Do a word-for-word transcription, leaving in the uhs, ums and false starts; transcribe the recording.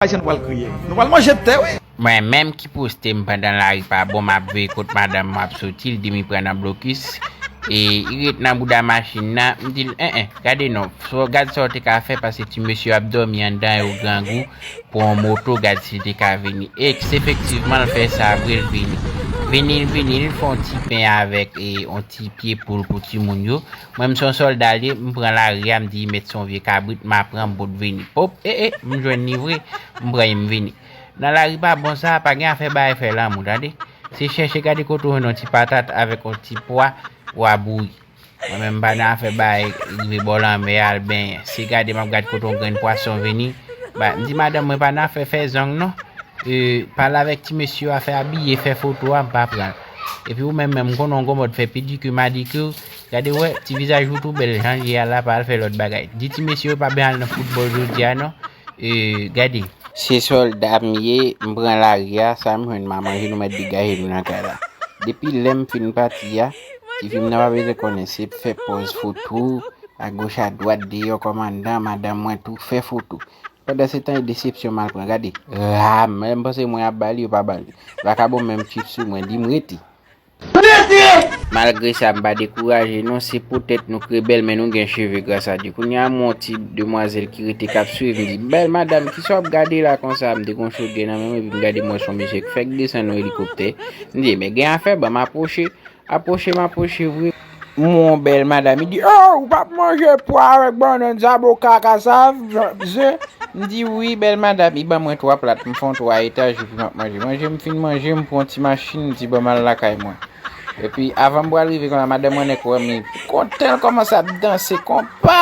Ayisyen, nou pral kriye. Nou pral manje tè, wi. Mwen menm ki poste m pandan lari pa bon, m ap veye kot madanm mwen ap soti, l di m li pran nan blokis. E li ret nan bouda machin nan, m di l, en en, gade non, gad sa w te ka fè, paske ti mesye ap dòmi anndan yo grangou pou yon moto, gad si l te ka vini. E efektivman, l fè sa vre, l vini. Vini, l vini, l fè yon ti pen avèk e yon ti pye poul pou timoun yo. Mwen, m se yon sòlda l ye, m pran lari a, m di li met se yon vye kabrit, m a pran, m pot vini. Pop, e, e, m jwenn li vre, m pran li, m vini. Nan lari pa bon sa, pa gen afè bay fè lanmou, tande. Se chèche gade kote w jwenn yon ti patat avèk yon ti pwa, w a bouri. Mwen menm m pa nan afè bay rive bò lanmè al benyen. Se gade m ap gad kote yon grenn pwason vini. Ba, m di madanm mwen pa nan afè fè zong non. E, pale avèk ti mesye yo, afè abiye, fè foto a, m pa pran. Epi ou menm menm, m konnen w gon mòd fè pedikir, madikir. Gade wè, ti vizaj ou tou bèl, jan l ye a la, pa al fè lòt bagay. Di ti mesye yo pa ben al nan foutbòl jodi a non. E, gade. Se sòlda m ye, m pran lari a, sa m jwenn m a manje, nou mèt degaje nou nan kay la. Depi lè m fin pati a, tifi m nan pa bezwen konnen, se fè pòz foto, agoch adwat, deyò kòm anndan, madanm mwen tou fè foto. Pandansetan, e desepsyon m al pran, gade. Ram, lè m panse mwen ap ba li, yo pa ba li. Vakabon menm tchip sou mwen, di m rete. Malgre sa, m pa dekouraje non, se poutèt nou k rebèl, men nou gen cheve, gras a Dye. Kounye a, m wè yon ti demwazèl ki rete k ap swiv, m di, bèl madanm, kisa w ap gade la konsa? M te gon chodyè nan men mwen, epi m gade m wè se yon mesye k fèk desann yon elikoptè. M di, men gen afè, ban m apwoche. Apwoche, m apwoche vre. M wè yon bèl madanm, li di, oh, ou p ap manje pwa avèk bannann, zaboka, kasav, zen? M di, wi, bèl madanm. Li ban mwen twa plat, m fè yon twa etaj, epi m ap manje. Manje, m fin manje, m pran yon ti machin, m di, ban m al lakay mwen. Epi, avan m pral rive konsa, madanm mwen nèk wè m, li kontan, l kòmanse ap danse konpa.